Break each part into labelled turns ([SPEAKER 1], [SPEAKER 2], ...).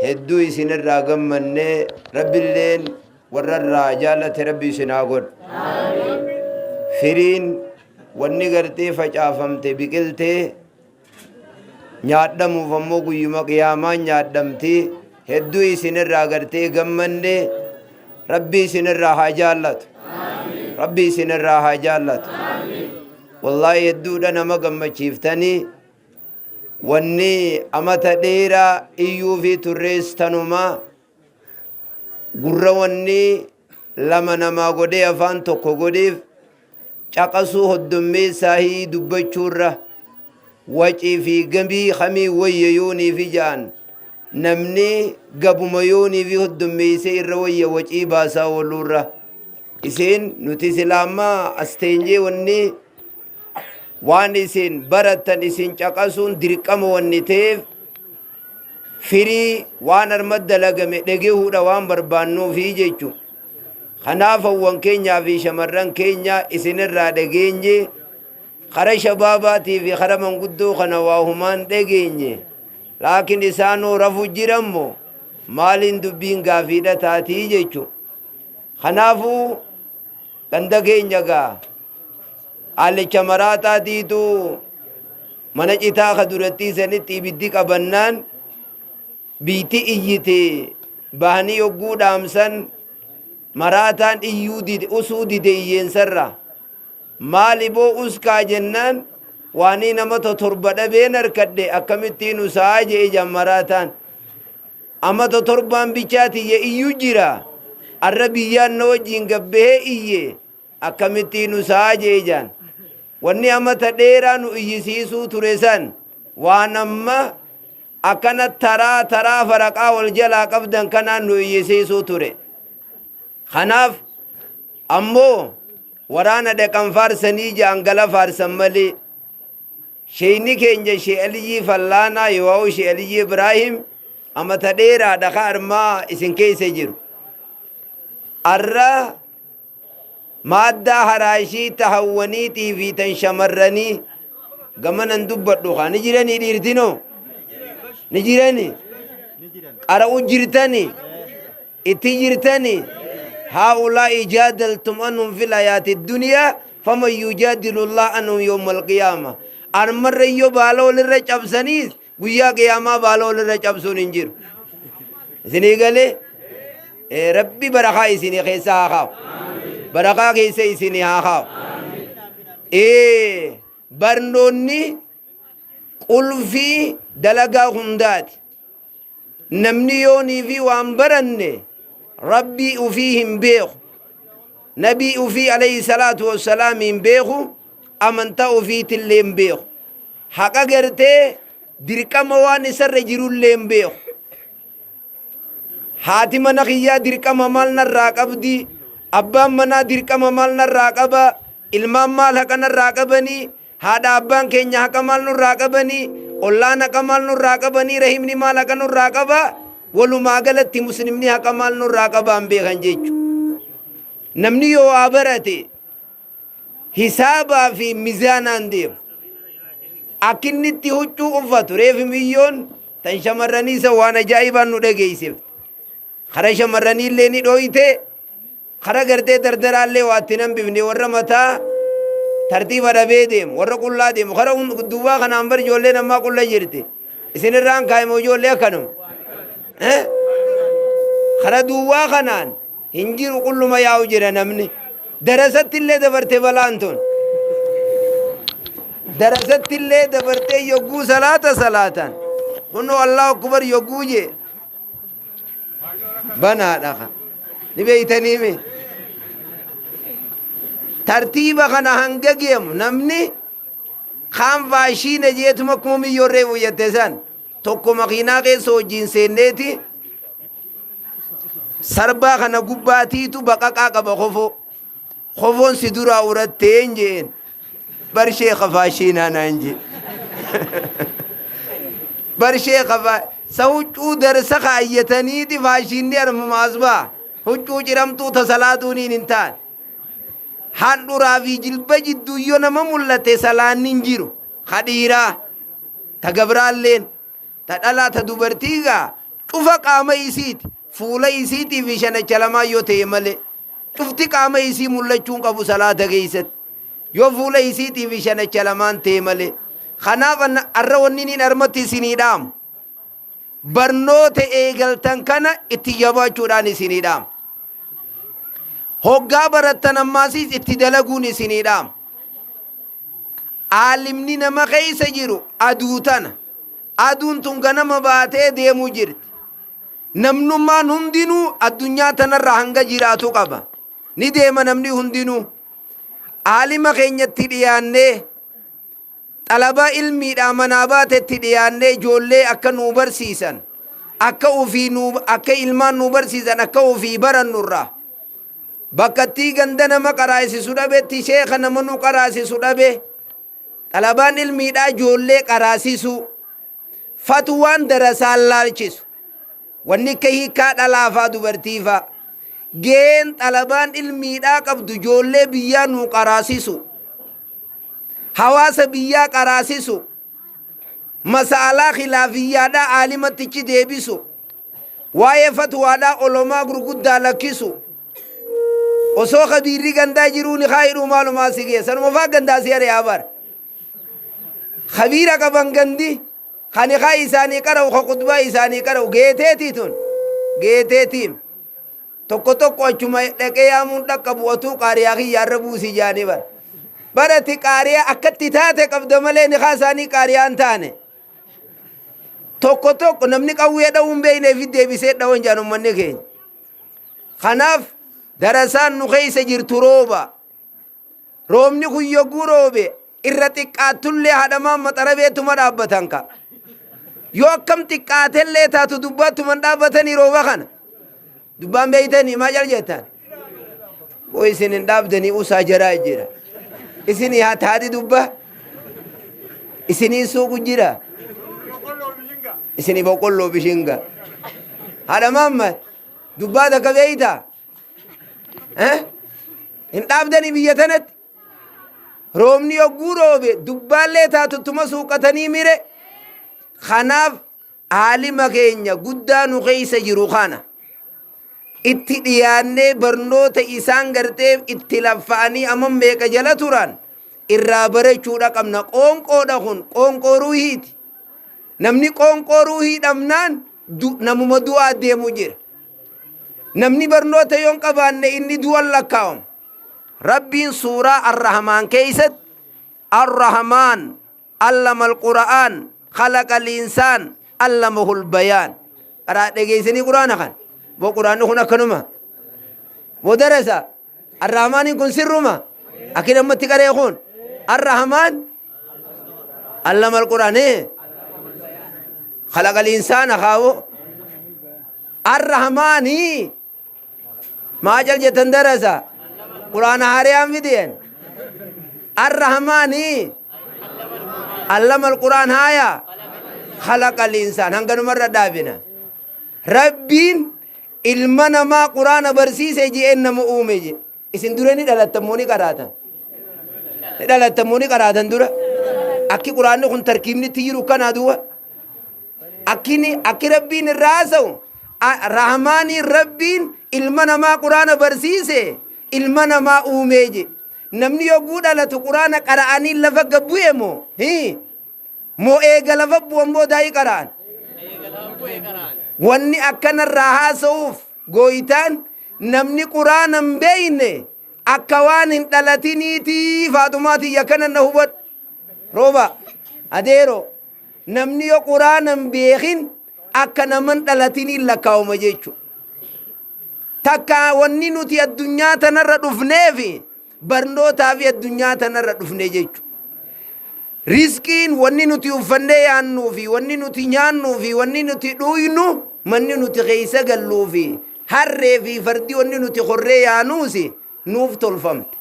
[SPEAKER 1] Hedduu isinirraa gammanne, Rabbilleen warrarraa jaalate Rabbi isin haa godhu. Firiin wanni gartee facaafamte biqiltee nyaadhamuuf ammoo guyyuma qiyaamaan nyaadhamti. Hedduu isinirraa gartee gammanne, Rabbi isinirraa haa jaallatu. Rabbi isinirraa haa jaallatu. Wallaahi hedduudha nama gammachiiftanii. Wanni amata dheeraa iyyuufii turrees tanuma. Gurra wanni lama namaa godhee afaan tokko godheef caqasuu hoddommeessaahii dubbachuurra wacii fi gabii kamii wayya yooniifi ja'an, namni gabuma yooniifi hoddommeessee irra wayya wacii baasaa ooluurra. Isiin nuti silaa amma as teenyee wanni waan isin barattan isin caqasuun dirqama wanni ta'eef firii waan arma dalagame dhegehuudha waan barbaannuufi jechu. Kanaaf hawwan keenyaa fi shamarran keenya isinirraa dhageenye, kara shabaabaatii fi kara manguddoo kana waa humaan dhageenye. Laakiin isaanoo rafu jirammo maaliin dubbiin gaafiidha taatii jechu. Kanaafuu ganda keenya gaa Qaallicha maraaxaatiitu mana citaa ka durattii sanitti ibiddi qabannaan biitti iyyite. Bahanii yogguu dhaamsan maraataan iyyuu dide, usuu dide iyyeensarra. Maali boo uskaa jennaan, waanii nama 7 dhabeen harkadhe akkamittiin usaa je'e jan maraataan. Amata 7n bichaa tiyya iyyu jira. Arra biyyaan na wajjiin gabbahee iyye akkamittiin usaa je'e jaan. Wanni amata dheeraa nu iyyisiisuu ture san waan amma akkana taraa taraa faraqaa wal jalaa qabdan kanaan nu iyyisiisuu ture. Kanaaf ammoo waraana dhaqan faarsanii ja'an gala faarsan malee. Sheeyni keenya Shee Aliyyii Fallaanaa yoo'u Shee Aliyyii Ibraahim amata dheeraadha ka armaa isin keessa jiru. Arra maaddaa haraashii ta hawwaniitii fi tan shamarranii gamanan dubbadhu kaa ni jiranii dhiirtinoo ni jiranii qara'u jirtanii itti jirtani. Haa'ulaa'i jaadaltum anhum fil hayaati duniyaa faman yujaadilu Allah anhum yawmal qiyaama. Armarra iyyoo baala walirra cabsaniis guyyaa qiyaamaa baala walirra cabsuun hin jiru. Isinii galee? Rabbi barakaa isinii keessa haa kaa'u. Barakaa keessa isinii haa kaa'u. Barnoonni qulfii dalagaa hundaati. Namni yoonii fi waan baranne Rabbii ufii hin beeku. Nabii ufii alayhi salaatu wassalaam hin beeku. Amantaa ufiitillee hin beeku. Haqa gartee dirqama waan isarra jirullee hin beeku. Haati mana kiyyaa dirqama maal narraa qabdi? Abbaan manaa dirqama maal narraa qaba? Ilmaan maal haqa narraa qabanii? Haadha abbaan keenya haqa maal nurraa qabanii? Ollaan haqa maal nurraa qabanii? Rahimni maal haqa nurraa qaba? Walumaa galatti muslimni haqa maal nurraa qabaan beekan jechu. Namni yoo waa barate hisaabaa fi mizaanaan deema. Akka inni itti huccuu uffatu reefi miyyoon tan shamarranii isa waan ajaa'ibaan nu dhageessifte. Kara shamarranii illee ni dhooyte. Kara gartee dardaraallee waa itti hin hambifne, warra mataa tartiiba dhabee deemu, warra qullaa deemu. Kara duwwaa kanaan bar ijoolleen ammaa qulla jirti. Isinirraan kaa'ime ijoollee akkanuma. Eh? Kara duwwaa kanaan hin jiru, qulluma yaa'u jira namni. Darasatti illee dabarte balaan tun. Darasatti illee dabartee yogguu salaata salaatan. Kunoo Allahu Akbar yogguu jee. Banaadha ka ni beeytaniimi. Tartiiba kana hanga geemu namni kaan faashiina jeetuma akkuma miyyoon reefu jette san tokko makiinaa keessa wajjiin seenneeti sarbaa kana gubbaatiitu baqaqaa qaba, kofoo kofoon si duraa uratteen jeen, bar sheekha faashiinaa naan jee, bar sheekha sa huccuu darsa kaayyataniiti faashiinni armuma as ba'a. Huccuu ciramtuu ta salaatuuniin hin taane handhuraa fi jilba jidduu yoo nama mul'ate salaanni hin jiru. Ka dhiiraa ta gabraalleen ta dhalaa ta dubartii gaa Cufa qaama isiiti, fuula isiitii fi shanacha lamaan yoo ta'e malee, cufti qaama isii mul'achuu hin qabu salaata keessatti. Yoo fuula isiitii fi shanacha lamaan ta'e malee. Kanaaf arra wanni niin armatti isinii dhaamu. Barnoota eegaltan kana itti jabaachuudhaan isinii dhaama. Hoggaa barattan ammaasiis itti dalaguun isinii dhaama. Aalimni nama keessa jiru aduu tana. Aduun tun ganama baatee deemuu jirti. Namnummaan hundinuu addunyaa tanarra hanga jiraatu qaba. Ni deema namni hundinuu. Aalima keenyatti dhiyaannee xalabaa ilmiidhaa manaa baatetti dhiyaannee ijoollee akka nuu barsiisan, akka ofii nuu, akka ilmaan nuu barsiisan, akka ofii barannurraa bakkattii ganda nama qaraasisu dhabetti, sheeka nama nu qaraasisu dhabe, xalabaan ilmiidhaa ijoollee qaraasisuu, fatwaan darasaan laalchisu, wanni akka hiikaa dhalaafaa dubartiifaa, gaheen xalabaan ilmiidhaa qabdu ijoollee biyyaa nuu qaraasisu, hawaasa biyyaa qaraasisu, masa'alaa khilaafiyyaadhaa aalimattichi deebisu, waa'ee fatwaadhaa olomaa gurguddaa lakkisu. Osoo kabiirri gandaa jiruu ni kaayidhuu maalumaa si gee sanuma faa gandaa si ari'aa bara. Kabiira qaban gandi kan kaa isaanii qara'u, ka khutbaa isaanii qara'u geeteetii tun geeteetiim. Tokko tokko achuma dhaqee yaamuun dhaqqabu otuu qaariyaa kiyya irra buusi jaanii bara. Barati qaariyaa akkatti taate qabda malee nikaa isaanii qaariyaa hin taane. Tokko tokko namni qawwee dha'uu hin beekne fi deebisee dha'uun jaan uummanni keenya. Kanaaf darasaan nu keessa jirtu rooba. Roobni kun yogguu roobe irra xiqqaattullee haadhamaan maxarabeetuma dhaabbatan ka. Yoo akkam xiqqaatellee taatu dubbattuma hin dhaabbatanii rooba kana. Dubbaan beeytanii maa jal jettan? Boo isin hin dhaabdanii usaa jaraa jira. Isinii haa taati dubba. Isinii suuqu jira. Isinii boqqolloo bishinga. Haadha maamma dubbaa takka beeytaa? Eh? Hin dhaabdanii biyya tanatti? Roobni yogguu roobe dubbaallee taatuttuma suuqatanii mire. Kanaaf aalima keenya guddaa nu keessa jiru kana itti dhiyaannee barnoota isaan gartee itti laffa'anii amma meeqa jala turan irraa barachuudha qabna. Qoonqoodha kun qoonqoo ruuhiiti. Namni qoonqoo ruuhii dhabnaan namuma du'aa deemu jira. Namni barnoota yoo hin qabaanne inni du'an lakkaa'amu. Rabbiin suuraa Ar-Rahmaan keessatti Ar-Rahmaan allama al-Qura'aan khalaqa al-insaan allamahul bayaan. Qaraa dhageessanii Qur'aana kan. Boo Qur'aanni kun akkanuma. Boo darasa. Ar-Rahmaaniin kun sirruma. Akki namatti qaree kun. Ar-Rahmaan allama al-Qur'aan. Khalaqa al-insaana kaawoo. Ar-Rahmaanii maa cal jettan darasa. Qur'aana haariyaan fideen. Ar-Rahmaanii allama al-Qur'aan haaya. Khalaqa al-insaan hanganumarra dhaabina. Rabbiin ilma namaa Qur'aana barsiise je'een nama uume jedhe. Isin dura ni dhalattan moo ni qaraatan? Ni dhalattan moo ni qaraatan dura? Akki Qur'aanni kun tarkiibni itti jiru kanaa duuba. Akkini akki Rabbiin irraa haasa'u Rahmaaniin Rabbiin ilma namaa Qur'aana barsiise ilma namaa uumee jedhe. Namni yogguu dhalatu Qur'aana qara'anii lafa gad bu'e moo? Hii. Moo eega lafa bu'an boodaayii qara'an? Wanni akkanarraa haasa'uuf gooytaan namni Qur'aana hin beeyne akka waan hin dhalatiniitii. Faaxumaa tiyya akkana na hubadhu. Rooba adeero namni yoo Qur'aana hin beekin akka nama hin dhalatiniin lakkaa'uma jechuudha. Takka wanni nuti addunyaa tanarra dhufneefi barnootaa fi addunyaa tanarra dhufne jechuudha. Rizqiin wanni nuti uffannee yaannuu fi wanni nuti nyaannuu fi wanni nuti dhuuynu, manni nuti keessa galluu fi harree fi fardi wanni nuti horree yaanuusi nuuf tolfamte.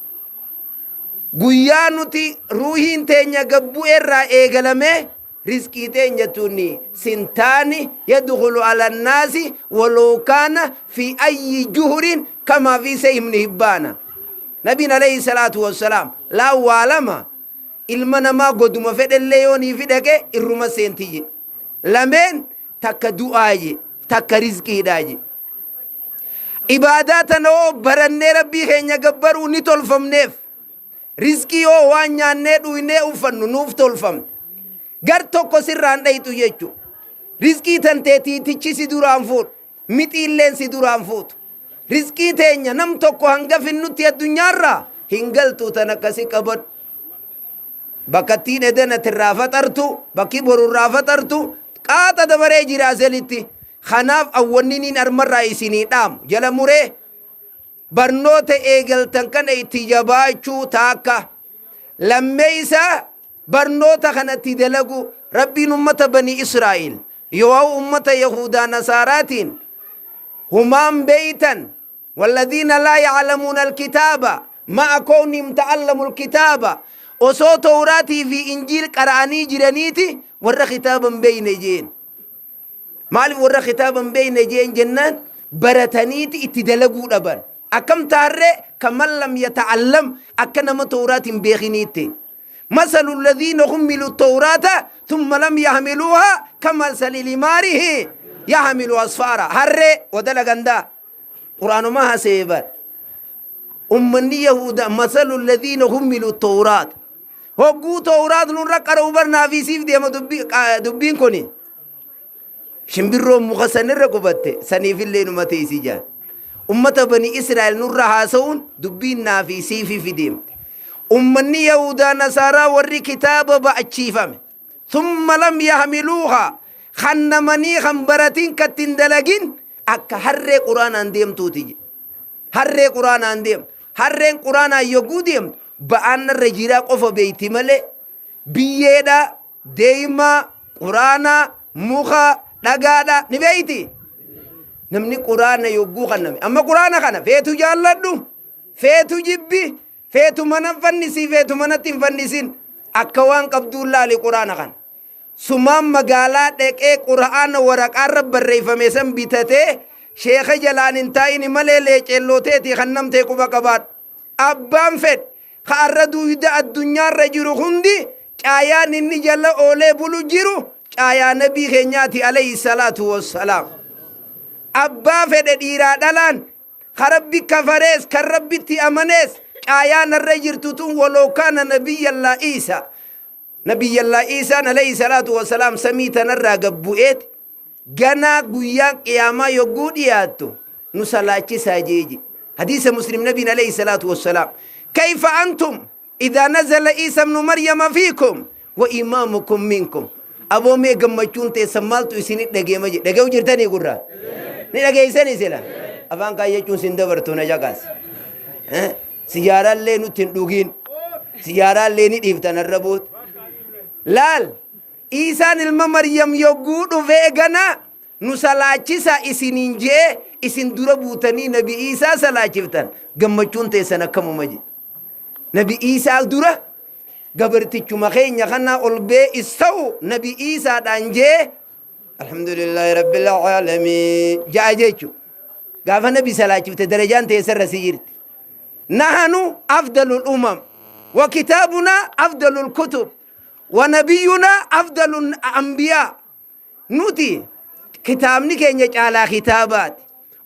[SPEAKER 1] Guyyaa nuti ruuhiin teenya gabbu'e irraa eegalamee rizqii teenya tuni sintaani yadkhulu ala nnaasi waloo kaana fi ayyi juhurin kamaa fi sahih ibn hibbaana. Nabiin alayhi salaatu wassalaam laa waa lama ilma namaa goduma fedhellee yoo nii fi dhaqe irruma seenti jedhe. Lameen takka du'aa jedhe. Takka rizqiidha je. Ibaadaa tana hoo barannee Rabbii keenya gabbaruu ni tolfamneef. Rizqii hoo waan nyaannee dhuynee uffannu nuuf tolfamte. Gar tokko sirraan dhayxu jechu. Rizqii tantee tiitichi si duraan fuudhu. Mixiilleen si duraan fuutu. Rizqii teenya nam tokko hanga finnutti addunyaarraa hin galtu tan akkasi qabadhu. Bakka ittiin edan ati irraa faxartu, bakki boru irraa faxartu, qaaxa dabaree jira aselitti. Kanaaf awwanni niin armarraa isinii dhaamu. Jala muree barnoota eegaltan kana itti jabaachuu taakka. Lammeessa barnoota kanatti dalagu Rabbiin ummata bani Israa'il yoo ummata Yahudaa Nasaaraatiin humaan beeytan Walladiina laa ya'lamuuna alkitaaba ma'a kownihim ta'allamu alkitaaba osoo towraatii fi injiil qara'anii jiraniiti warra kitaaba hin beeyne jeen. Maaliif warra kitaaba hin beeyne jeen jennaan barataniiti itti dalaguu dhaban. Akkam taarree kaman lam yata'allam akka nama towraat hin beekiniitti. Masalu alladhiina hummilu towraata thumma lam yahmiluuha kamasali limaarihi yahmilu asfaara. Harree wadala gandaa. Qur'aanuma haasa'e bar. Ummanni Yahudaa masalu alladhiina hummilu tawraat. Hogguu tawraat nurra qara'u bar naafii siif deema dubbiin kuni. Shimbirroon muka sanirra qubatte saniifillee numa teessi jaan. Ummata bani Israa'el nurra haasa'uun dubbiin naafii siifiif deemte. Ummanni Yahudaa Nasaaraa warri kitaaba ba'achiifame. Thumma lam yahmiluuhaa kan namanii kan baratin katti hin dalagin akka harree quraanaan deemtuuti jedhe. Harree quraanaan deemtu. Harreen quraanaan yogguu deemtu ba'aan narra jiraa qofa beeyti malee biyyeedha, deemaa, quraanaa, muka, dhagaadha ni beeyti. Namni quraana yogguu kanname amma quraana kana feetu jaalladhu feetu jibbi Feetu mana fannisii feetu manatti hin fannisin akka waan qabduun laali quraana kana. Sumaan magaalaa dhaqee quraana waraqaarra barreeffame san bitatee sheeka jalaan hin taa'ini malee leeceelloo teetii kan namtee quba qabaadhu. Abbaan fedhe ka arra duuyda addunyaarra jiru hundi caayaan inni jala oolee bulu jiru caayaa nabii keenyaati alayhi salaatu wassalaam. Abbaa fedhe dhiiraa dhalaan Ka Rabbi kafarees kan Rabbitti amanees caayaan irra jirtu tun waloo kaana nabiyyallaa Iisaa. Nabiyyallaa Iisaan alayhi salaatu wasalaam samii tanarraa gad bu'eet ganaa guyyaan qiyaamaa yogguu dhiyaattu nu salaachisaa jeeji. Hadiisa Muslim nabiin alayhi salaatu wasalaam. Kayfa antum idaa nazala Iisa ibnu Maryama fiikum wa imaamukum minkum. Aboo mee gammachuun teessan maaltu isinit dhageema jedhe. Dhaga'u jirtanii gurraa? Ni dhageessanii sila? Afaan kaayyachuun sin dabartu na caqas. Sijaaraallee nutti hin dhugiin. Sijaaraallee ni dhiiftan har'a booda. Laal Iisaan ilma Maryam yogguu dhufee gana nu salaachisa isiniin je'ee isin dura buutanii nabi Iisaa salaachiftan gammachuun teessan akkamuma jedhe. Nabi Iisaa dura gabartichuma keenya kana ol bee ista'u nabi Iisaadhaan jee alhamdulillahi rabbil aalamiin ja'a jechu. Gaafa nabi salaachifte darajaan teessarra si jirti. Nahanu afdalul umam wa kitaabuna afdalul kutub wa nabiyyuna afdalul anbiyaa. Nuti kitaabni keenya caalaa kitaabaati.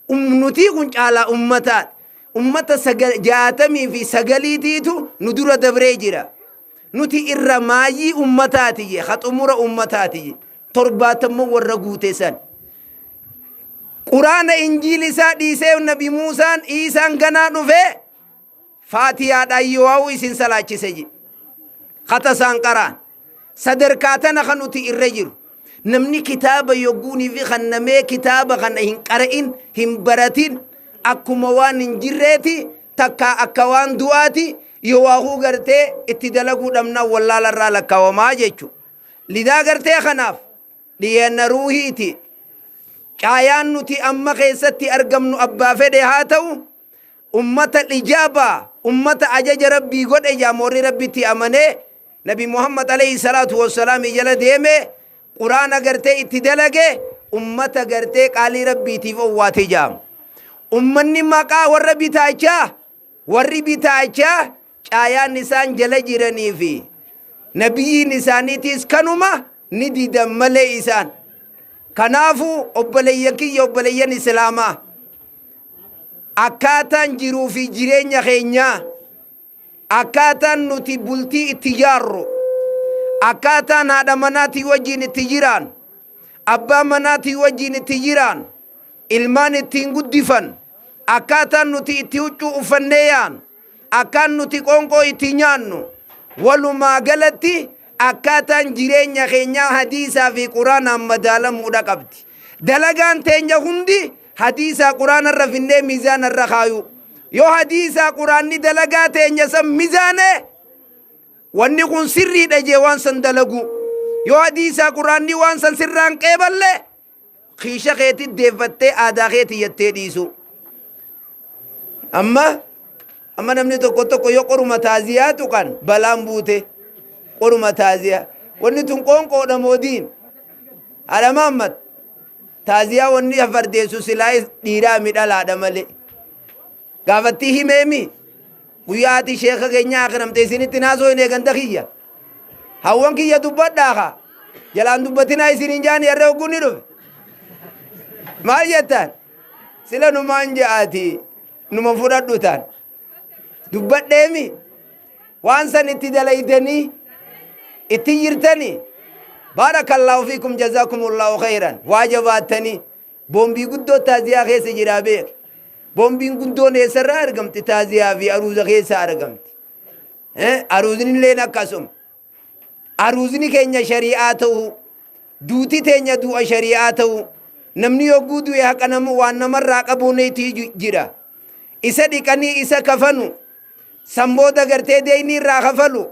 [SPEAKER 1] Nutii kun caalaa ummataati. Ummata 69tiitu nu dura dabree jira. Nuti irra maayyii ummataati jee, ka xumura ummataati jee. 70 warra guute san. Quraana injiil isaa dhiisee Nabi Muusaan Iisaan ganaa dhufee Faatiyaadhaan Yihowaa'uu isin salaachise jedhe. Kata isaan qara'an. Sadarkaa tana kan nuti irra jiru. Namni kitaaba yogguunii fi kan namee kitaaba kana hin qara'in, hin baratin, akkuma waan hin jirreeti, takkaa akka waan du'aati, Yihowaahuu gartee itti dalaguu dhabnaan wallaala irraa lakkaawamaa jechuudha. Lidaa gartee kanaaf dhiyeenna ruuhiiti. Caayaan nuti amma keessatti argamnu abbaa fedhe haa ta'u, ummata ijaabaa ummata ajaja rabbii godhe jaam warri rabbitti amanee nabi muhammad alayhi salaatu wassalaam jala deeme quraana gartee itti dalage ummata gartee qaalii rabbiitiif owwaate jaam ummanni maqaa warra bitaachaa warri bitaachaa caayaan isaan jala jiranii fi nabiyyiin isaaniitiis kanuma ni didan malee isaan. Kanaafuu obboleeyyan kiyya, obboleeyyan Islaamaa, akkaataan jiruu fi jireenya keenyaa, akkaataan nuti bultii itti ijaarru, akkaataan haadha manaatii wajjin itti jiraan, abbaa manaatii wajjin itti jiraan, ilmaan ittiin guddifan, akkaataan nuti itti huccuu uffannee yaan, akkaan nuti qoonqoo itti nyaannu, walumaa galatti akkaataan jireenya keenyaa hadiisaa fi quraanaan madaalamuudha qabdi. Dalagaan teenya hundi hadiisaa quraanarra finnee miizaanarra kaayuu. Yoo hadiisaa quraanni dalagaa teenya san mizaane, wanni kun sirriidha jee waan san dalagu. Yoo hadiisaa quraanni waan san sirraan qeeballe, kiisha keetti deeffattee aadaa keetti jettee dhiisu. Amma namni tokko tokko yoo qoruma taaziyaa tuqan balaan buute. Qoruma taaziyaa. Wanni tun qoonqoodha moo diin? Haadha Mahammad, taaziyaa wanni fardeessu silaa dhiiraa midhalaadha malee. Gaafattii himeemi guyyaa ati sheeka keenyaa akiramte isinitti naasoo hin eeganda kiyya. Hawwan kiyya dubbadhaa kaa. Jalaan dubbatinaa isin hin jaani harree hogguun ni dhufe. Maal jettan? Sila numaan ja'aati numa fudhadhu taan. Dubbadheemi waan san itti dalaydanii itti jirtanii. Baarakallaahu fiikum, jazaakumullahu khayran. Waa jabaattanii. Boombii guddoo taaziyaa keessa jiraa beek. Boombiin guddoon eessarraa argamti? Taaziyaa fi aruuza keessa argamti. Aruuzni illeen akkasuma. Aruuzni keenya shari'aa ta'uu, duuti teenya du'a shari'aa ta'uu, namni yogguu du'e haqa nama waan namarraa qabuun itti jira. Isa dhiqanii isa kafanu, san booda gartee deeyni irraa kafalu,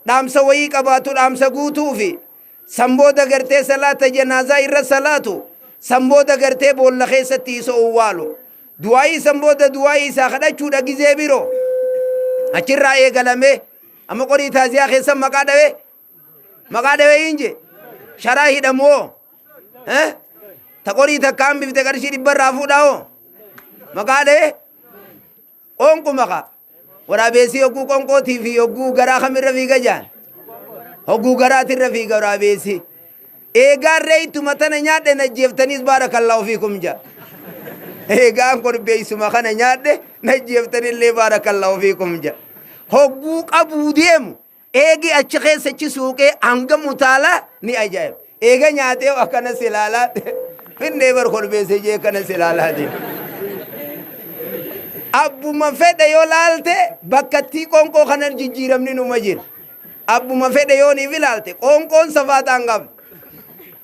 [SPEAKER 1] dhaamsa wayii qabaatu dhaamsa guutuufi, san booda gartee salaata janaazaa irra salaatu, san booda gartee boolla keessatti isa owwaalu. Du'aayii san booda du'aayii isaa kadhachuudha gizee biroo. Achirraa eegalamee amma qorii taaziyaa keessa maqaa dhawee maqaa dhawee hin jee sharaa hidhamu hoo, ta qorii takka hambifte qarshii 100 irraa fuudhaa hoo, maqaa dhawee qoonquma kaa. Waraabeessi hogguu qoonqootii fi hogguu garaa kamirra fiiga jaan? Hogguu garaatirra fiiga waraabeessi. Eegaan reeytuma tana nyaadhe najjeeftaniis baarakallaahu fiikum jaa. Eegaan korbeessuma kana nyaadhe najjeeftanillee baarakallaahu fiikum jaa. Hogguu qabuu deemu eegi achi keessa achi suuqee hanga utaalaa ni ajaa'iba. Eega nyaatee akkana silaalaa finnee bar korbeessa jee akkana silaalaa deema. Abbuma fedhe yoo laalte bakkattii qoonqoo kanan jijjiiramni numa jira. Abbuma fedhe yoo niif ilaalte qoonqoon safaaxaan qabdi.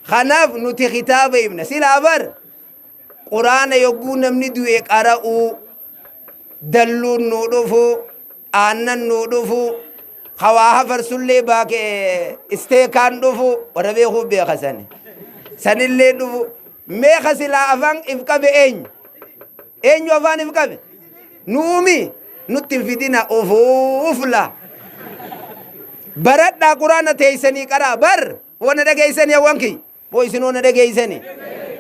[SPEAKER 1] Kanaaf nuti kitaaba himna. Silaa bar quraana yogguu namni du'e qara'uu, dalluun nuu dhufu, aannan nuu dhufu, hawaa hafarsullee baake isteekaan dhufu, warra beekuuf beeka sani. Sanillee dhufu. Meeqa silaa afaan if qabe eenyu? Eenyu afaan if qabe? Nuumi nutti hin fidina ufuuf laa. Baradhaa, quraana teeysanii qaraa bar wana dhageeysanii hawwan kiyya. Boo isin wana dhageeysanii.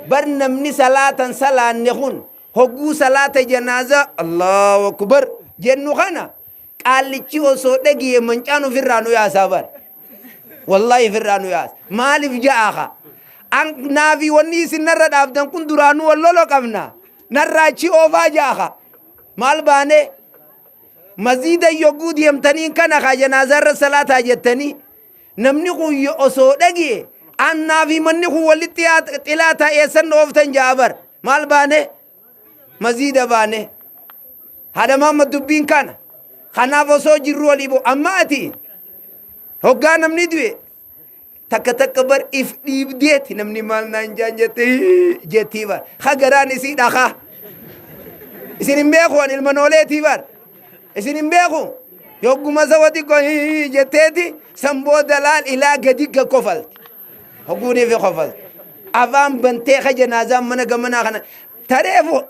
[SPEAKER 1] Bar namni salaatan salaanne kun hogguu salaata janaazaa Allahu akbar jennu kana qaallichi osoo dhagiye mancaan ofirraa nu yaasaa bar. Wallahi ofirraa nu yaasa. Maaliif ja'a ka? An naafi wanni isin narra dhaabdan kun duraanuu wal lolo qabna. Narraa achi oofaa ja'a ka. Maal baanee? Maziida yogguu deemtaniin kana kaa janaazaa irra salaataa jettanii namni kun osoo dhagiye annaa fi manni kun walitti xilaataa eessan ooftan ja'a bar. Maal baanee? Maziida baanee. Haadha Maamma, dubbiin kana. Kanaaf osoo jirru walii bu'u. Amma ati hoggaa namni du'e takka takka bar if dhiibdeeti namni maal naan jaan jettee jettii bar. Ha garaan isii dhakaa. Isin hin beeku, an ilma nooleetii bar. Isin hin beeku. Yogguma sawa xiqqoo jetteeti san booda laal ilaa gadi kofalti. Hogguunii fi kofalti. Afaan bantee ka janaazaan mana gamanaa kana tareefu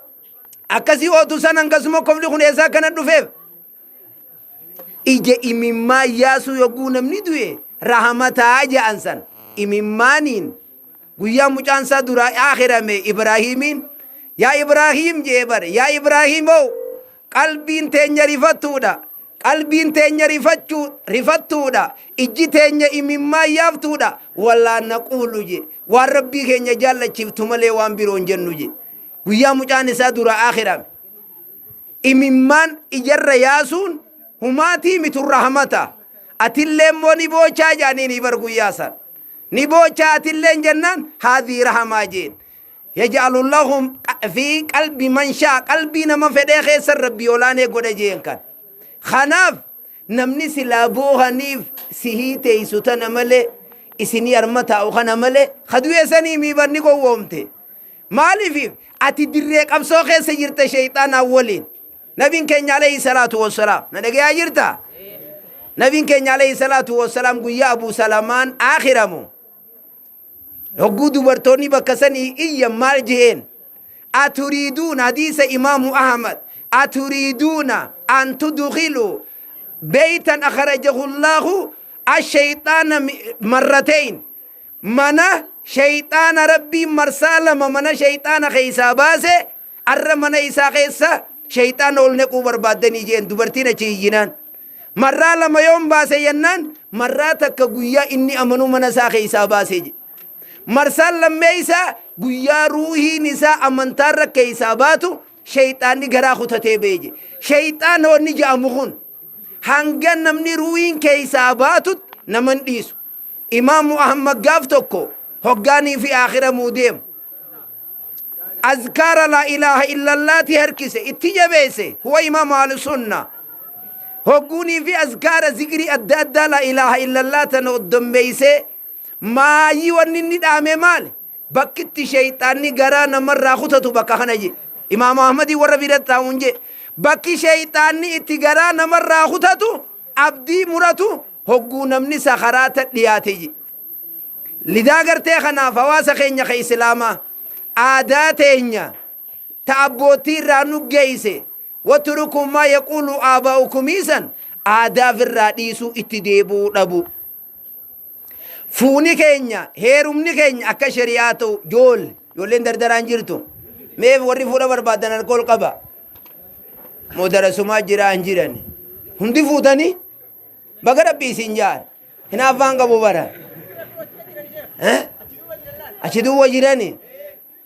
[SPEAKER 1] akkasii ootu san hangasuma kofli kun eessaa akkana dhufeef? Ija imimmaa yaasuu yogguu namni du'e rahamataa ja'an san imimmaaniin. Guyyaa mucaan isaa duraa aakhirame Ibraahiimiin yaa Ibraahiim jee bare, yaa Ibraahiimoo, qalbiin teenya rifattuudha. Qalbiin teenya rifachuu rifattuudha. Ijji teenya imimmaan yaaftuudha. Walaa naquulu je. Waan Rabbii keenya jaallachiiftu malee waan biroo hin jennu je. Guyyaa mucaan isaa dura aakhirame. Imimmaan ijarra yaasuun humaatii mitu rahmata. Atillee immoo ni boochaa jaaniini bar guyyaa san. Ni boochaa atilleen jennaan haadhii rahamaa jeen. Yaj'alu lahum fi qalbi man shaa qalbii nama fedhee keessa Rabbii olaanee godha jeen kan. Kanaaf namni silaa boohaniif sihii teessu tana malee isinii arma taa'u kana malee kadu'e sanii miibarni gowwoomte. Maaliif ati dirree qabsoo keessa jirta sheyxaanaa waliin. Nabiin keenya alayhi salaatu wassalaam na dhagayaa jirta? Nabiin keenya alayhi salaatu wassalaam guyyaa Abuu Salamaan aakhiramu. Hogguu dubartoonni bakka sanii iyyan maal je'een? Aturiiduuna hadiisa Imaamu Ahmad aturiiduuna an tudkhilu beeytan akhrajahu Allaahu asheyxaana marrateyn mana sheyxaana Rabbiin marsaa lama mana sheyxaana keessaa baase arra mana isaa keessa sheyxaana ol nequu barbaaddanii jeen dubartiin achi iyyinaan. Marraa lama yoon baase jennaan marraa takka guyyaa inni amanuu mana isaa keessaa baase jedhe. Marsaan lammeessaa guyyaa ruuhiin isaa amantaarra keessaa baatu sheyxaanni garaa kutatee ba'e jedhe. Sheyxaan wanni ja'amu kun hanga namni ruuhiin keessaa baatutti nama hin dhiisu. Imaamu Ahmad gaaf tokko hoggaanii fi aakiramuu deemu. Azkaara laa ilaaha illallaati harkise itti jabeesse huwa imaamu ahlusunna. Hogguunii fi azkaara zikrii adda addaa laa ilaaha illallaa tana oddommeessee maayii wanni inni dhaame maali? Bakkitti sheyxaanni garaa namarraa kutatu bakka kana je. Imaamu Ahmadii warra bira taa'uun je. Bakki sheyxaanni itti garaa namarraa kutatu abdii muratu hogguu namni sakaraata dhiyaate je. Lidaa gartee kanaaf hawaasa keenya ka Islaamaa aadaa teenya ta abbootii irraa nu geeyse waturukuu maa yaquulu aabaa'ukumiisan aadaa ofirraa dhiisuu itti deebi'uu dhabu. Fuuni keenya heerumni keenya akka shari'aa ta'u joolle ijoolleen dardaraan jirtu mee warri fuudha barbaadan alkool qaba moo darasumaa jiraa hin jiran hundi fuutanii baga rabbi isin jaar hinaaffaan qabu bara achi duwwa jirani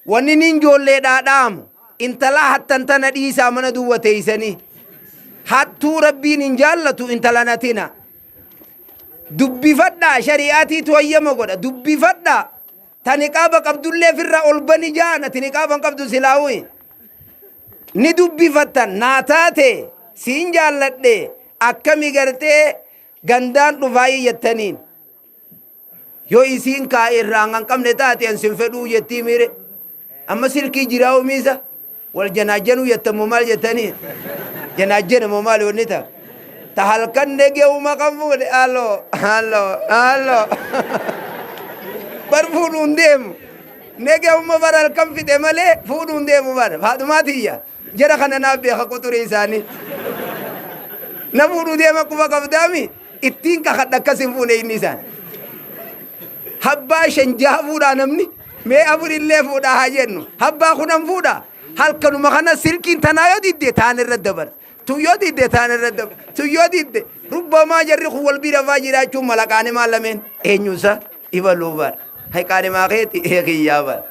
[SPEAKER 1] wanni nin ijoolleedhaa dhaamu intala hattan tana dhiisaa mana duwwa teeysanii hattuu rabbiin hin jaallatu intala natina dubbifadhaa shari'aatiitu hayyama godha dubbifadhaa ta niqaaba qabdullee firra ol bani jaan ati niqaaba hin qabdu silaawui ni dubbifattan naa taate siin jaalladhe akkami gartee gandaan dhufaayii jettaniin Yoo isiin kaa irraa hin qabne taate an sin fedhuu jettii miire. Amma silkii jiraa umiisa. Wal janaajjanuu jettan moo maal jettanii? Janaajjana moo maal wanni ta'a? Ta halkan negeuma kan fuudhe aloo aloo aloo. Bar fuudhuun deemu. Negeuma bar halkan fixe malee fuudhuun deemu bar. Faadhumaa tiyya. Jara kana naaf beeka quxurii isaanii. Na fuudhuu deema quba qabdaami ittiin kakadha akkas hin fuune inni isaan. Habbaa shan jaha fuudhaa namni mee afur illee fuudhaa haa jennu. Habbaa kunan fuudhaa. Halkanuma kana silkiin tanaa yoo didde taan irra dabarsa. Tun yoo didde taan irra dabarsa. Tun yoo didde rubbamaa jarri kun wal bira faa jiraachuun mala qaanimaa lameen eenyuusa ibaluu bara. Hay qaanimaa keeti eekiyyaa bara.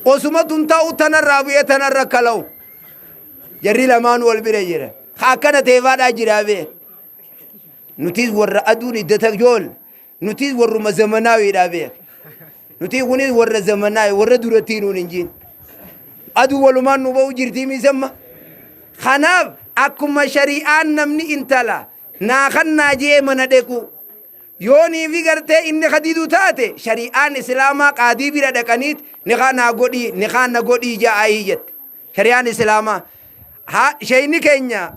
[SPEAKER 1] Osuma tun ta'u tanarraa bu'ee tanarra kala'u. Jarri lamaan wal bira jira. Ka akkana teefaadhaa jiraa bee. Nutis warra aduun iddata jool. Nutis warruma zamanaawiidhaa beek. Nuti kunis warra zamanaawi warra durattii nuun hin jiin. Aduu walumaan nu ba'u jirtii miisamma. Kanaaf akkuma shari'aan namni intala naa kannaa jee mana dhequ. Yoonii fi gartee inni ka didu taate shari'aan islaamaa qaadii bira dhaqaniit nikaa naa godhii nikaa na godhii ja'aayii jette. Shari'aan islaamaa haa sheeyni keenya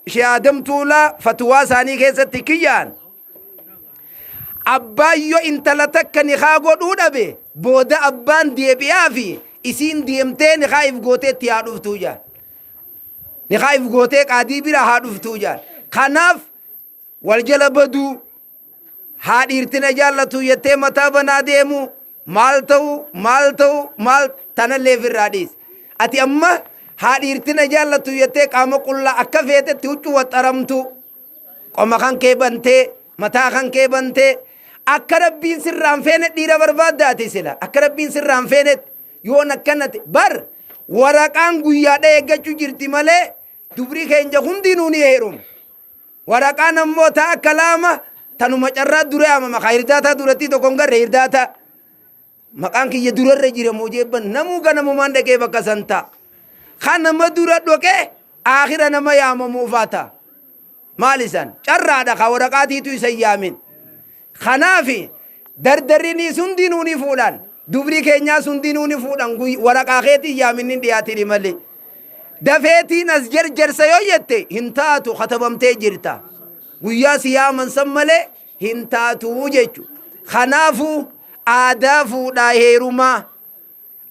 [SPEAKER 1] Shee Aadam Tuulaa fatwaa isaanii keessatti kiyyaan abbaan yoo intala takka nikaa godhuu dhabe booda abbaan deebi'aa fi isiin deemtee nikaa if gootee itti haa dhuftuu jaan. Nikaa if gootee qaadii bira haa dhuftuu jaan. Kanaaf Wal jala baduu, haa dhiirti na jaallatu jettee mataa banaa deemuu, maal ta'u, maal ta'u, maal tanallee ofirraa dhiisi. Ati amma haa dhiirti na jaallatu jettee qaama qullaa akka feetetti huccuu waxxaramtu. Qoma kan kee bantee, mataa kan kee bantee, akka Rabbiin sirraa hin feene dhiira barbaadda ati sila. Akka Rabbiin sirraa hin feenetti yoon akkanatti bar waraqaan guyyaadha eeggachuu jirti malee dubri keenya hundinuu ni heeruma. Waraqaan ammoo ta akka laama tanuma carraa dura yaamama ka hirdaataa durattii tokko hin garre hirdaataa. Maqaan kiyya durarra jira moo jeebban namuu ganamumaan dhaqee bakka san ta'a. Kan nama dura dhoqee aakhira nama yaamamuufaa ta'a. Maal isan? Carraadha ka waraqaatiitu isa hin yaamin. Kanaafi dardarriniis hundinuu ni fuudhan. Dubri keenyaas hundinuu ni fuudhan waraqaa keetiin yaamin hin dhiyaatini malee. Dafeetiin as jarjarsa yoo jette hin taatu katabamtee jirta. Guyyaa si yaaman san malee hin taatu jechu. Kanaafuu aadaa fuudhaa heerumaa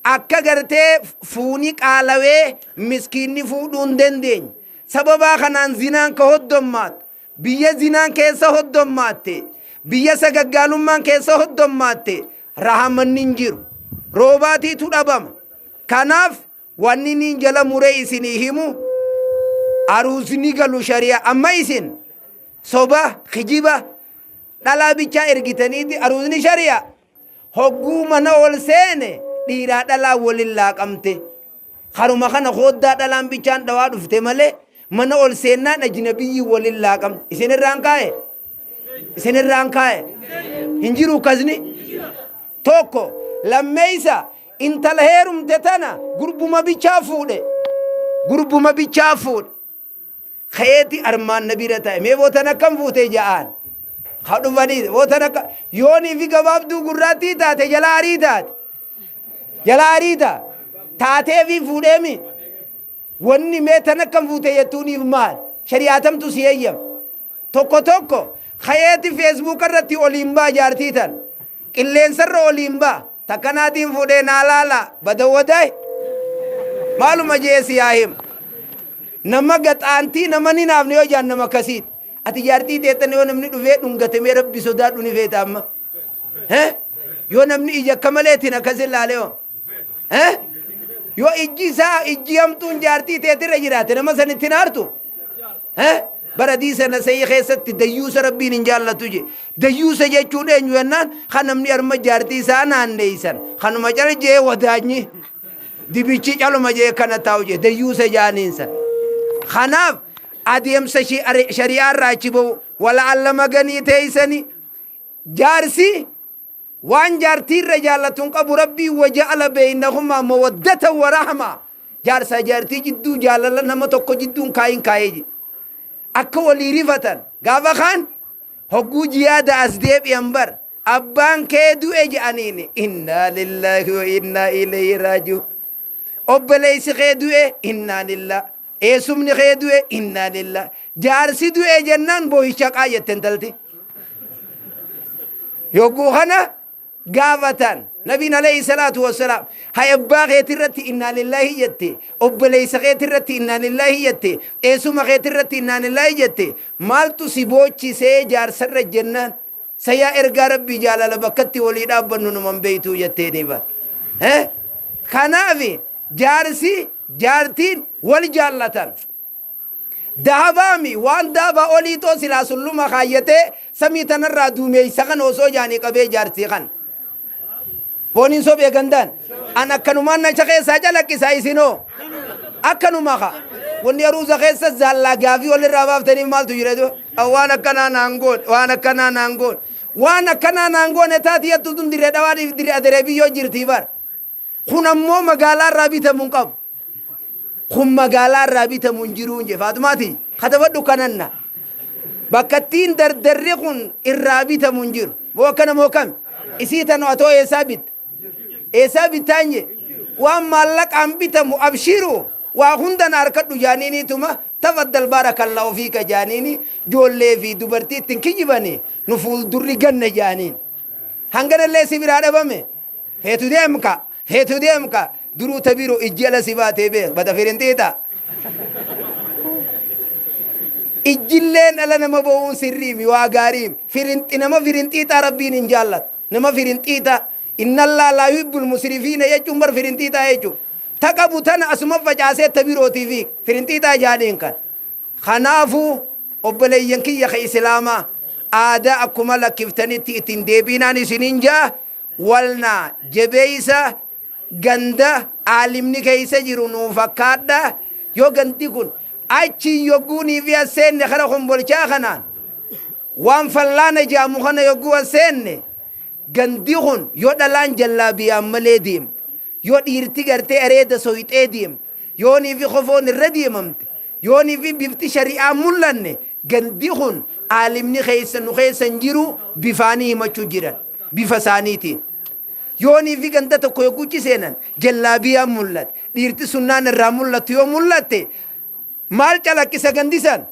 [SPEAKER 1] akka gartee fuuni qaalawee miskiinni fuudhuu hin dandeenye. Sababaa kanaan zinaan ka hoddommaatu, biyya zinaan keessa hoddommaatte, biyya sagaggaalummaan keessa hoddommaatte rahamanni hin jiru. Roobaatiitu dhabama. Kanaaf wanni niin jala muree isinii himu aruuzni galu shari'a amma isin soba kijiba dhalaa bichaa ergitaniiti aruuzni shari'a hogguu mana ol seene dhiiraa dhalaa walin laaqamte karuma kana kooddaa dhalaan bichaan dhawaa dhufte malee mana ol seennaan ajnabiyyi walin laaqamte isin irraan kaa'e isin irraan kaa'e hin jiru kasni Tokko, lammeeysa, intala heerumte tana gurbuma bichaa fuudhe. Gurbuma bichaa fuudhe. Ka'eeti armaan na bira ta'e. Mee bootan akkam fuute ja'aan. Ka dhufanii bootan akka yoonii fi gabaabduu gurraattii taate jala arii taate. Jala arii taate. Taatee fi fuudheemi. Wanni mee tan akkam fuute jettuuniif maal? Shari'aatamtu si eeyyama. Tokko tokko ka'eeti feesbuuka irratti oliin ba'a jaartii tan. Qilleensarra oliin ba'a. Takkanaatiin fuudhee naa laala bada wadaay. Maaluma jee si yaa himu. Nama gaxaantii nama ni naafne yoo jaan nama akkasiiti. Ati jaartii teettan yoo namni dhufee dhungate mee rabbi sodaadhu ni feeta amma. Heh? Yoo namni ija akka maleetiin akkas ilaalee hoo? Heh? Yoo ijji isaa ijji hamtuun jaartii teetirra jiraate nama san ittiin aartu? Heh? Bara hadiisa nasayii keessatti dayyuusa rabbiin hin jaallatu je. Dayyuusa jechuun eenyu jennaan kan namni harma jaartii isaa naanneessan kanuma cal jee wadaanyi dibichi caluma jee kana taa'u jee dayyuusa jaaniinsan. Kanaaf adeemsa shari'aa irraa achi ba'u wala allama ganii teessanii Jaarsi waan jaartii irra jaallatu hin qabu rabbiin waja'ala beeynahumaa mawaddatan wa rahmaa jaarsaa jaartii jidduu jaalala nama tokko jidduun kaayin kaayee jedhe akka walii rifatan gaafa kaan hogguu jiyaada as deebi'an bar abbaan kee du'e jedhaniin innaa lillaahi wa innaa ilayhi raaji'uun obboleessi kee du'e innaa lillah Eessumni kee du'e innaa lillah. Jaarsi du'e jennaan boohicha qaa jette intalti. Yogguu kana gaafatan nabiin alayhi salaatu wassalaam hay abbaa keetirratti innaa lillaahi jette obboleessa keetirratti innaa lillaahi jette eessuma keetirratti innaa lillaahi jette maaltu si boochisee jaarsarra jennaan sayaa ergaa rabbii jaalala bakkatti walii dhaabbannu numan beeytuu jetteeni bar. Kanaaf Jaarsi jaartiin wal jaallatan. Dahabaami waan dahabaa olii too silaa sulluma kaayyatee samii tanarraa duumeessa kan osoo jaanii qabee jaarsii kan. Fooniin sobee gandaan. An akkanumaan nacha keessaa calaqqisaa isinoo. Akkanuma ka. Wanni aruuza keessa zaallaa gaafii walirraa baaftaniif maaltu jira iddoo. Waan akkanaa naan goone waan akkanaa naan goone. Waan akkanaa naan goone taati yattu tun dirree dhawaatiif dirree aderee biyyoo jirtii bar. Kun ammoo magaalaa irraa bitamu hin qabu. Kun magaalaa irraa bitamu hin jiru hin jee. Faaxumaati katabadhu kananna. Bakka ittiin dardarri kun irraa bitamu hin jiru. Moo akkana moo kami? Isii tanu atoo eessaa bitta? Eessaa bittaa hin jee? Waan maallaqaan bitamu abshiru waa hunda na harkadhu jaaniiniituma tafaddal baarakallaa ofii ka jaaniini joollee fi dubartii ittiin kijibanii nu fuuldurri ganna jaaniin. Hanganallee si biraa dhabame. Feetu deemka, feetu deemka. Duruu ta biroo ijji ala si baatee beek. Bada firinxiixa. Ijjilleen ala nama ba'uun sirriimi waa gaariimi. Firinxi nama firinxiixaa rabbiin hin jaallatu. Nama firinxiixa. Innallaa laa yuhibbul musrifiina jechuun bar firinxiixaa jechuudha. Ta qabu tana asuma facaasee ta birootii fi firinxiixaa jaaniin kan. Kanaafuu Obboleeyyan kiyya ka Islaamaa, aadaa akkuma lakkiftanitti ittiin deebiinaan isiniin jaa. Walnaa jabeeysa, ganda aalimni keeysa jiru nuu fakkaadha. Yoo gandi kun achiin yogguunii fi as seenne, kara Kombolchaa kanaan waan fallaana jaamu kana yogguu as seenne, gandi kun yoo dhalaan jallaabiyaan malee deemte, yoo dhiirti gartee areeda soyxee deemte, yoonii fi kofoon irra deemamte, yoonii fi bifti shari'aa mul'anne, gandi kun aalimni keessa nu keessa hin jiru bifaanii himachuu jiran bifa isaaniitiin. Yoonii fi ganda tokko yogguuchi seenan jallaabiyaan mul'ate, dhiirti sunnaan irraa mul'attu yoo mul'atte, maal calaqqisa gandisan?